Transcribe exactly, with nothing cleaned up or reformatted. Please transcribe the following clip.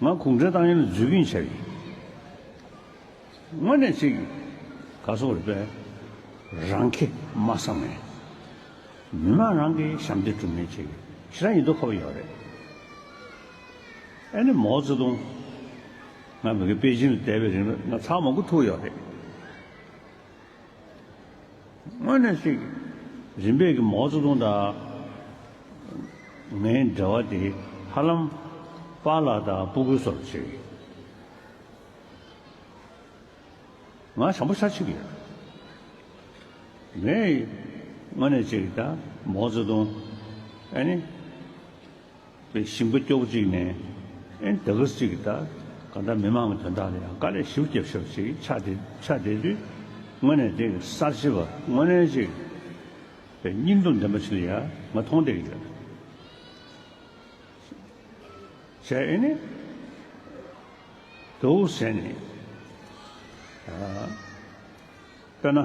ང་གུང་ཁྲན་ཏང་ཡོན་ལ་འཛུལ་གྱིན་བྱས་ཡིན། དངོས་གནས་ཅིག་ག་སོག་རེད་པས། རང་ཁེ་མ་བསམ་ནས། མི་མང་རང་གི་ཞབས་འདེགས་སྒྲུབ་མཁན་ཅིག་ཞེ་དྲག་ཡིན་མདོག་ཁ་པོ་ཡོད་རེད། ཨ་ནི་མའོ་ཙེ་ཏུང་། ང་མི་གི་པེ་ཅིན་དུ་བསྡད་པའི་རིང་ལ་ང་ཚར་མང་པོ་ཐུག་ཡོད་རེད། དངོས་གནས་ཅིག་རིམ་པས་ཀྱི་མའོ་ཙེ་ཏུང་དང་ངའི་འབྲེལ་བ་དེ་ཧ་ལམ་པཱ་ལགས་དང་སྤུ་གུའི་བཟོ་འདྲ་ཅིག་ང་བྱམས་པོ་ཤ་ཆེ་གི་ཡོད། ངས་དངོས་གནས་ཅིག་ད་མའོ་ཙེ་ཏུང་ཨ་ནི། པའི་ཞིང་པ་སྐྱོ་པོ་གཅིག་ནས་ཨེ་ད་ག་ཟེ་གཅིག་གི་ད་ག་འདྲ་མི་མང་གི་དོན་དག་ལ་ཡང་དཀའ་ལས་ཞེ་པོ་བརྒྱབ་ཤག་ཅིག་ཆགས་བསྡད་ཆགས་བསྡད་དུས་དངོས་གནས་དེ་གསར་བརྗེ་བ་དངོས་གནས་ཅིག་པའི་སྙིང་སྟོབས་ལྡན་པ་ཞིག་ལ་ཡང་ང་མཐོང་བསྡད་ཀྱི་ཡོད། བྱས་ཨེ་ནི་ད་ག་ཟེ་ནས་དཔེར་ན།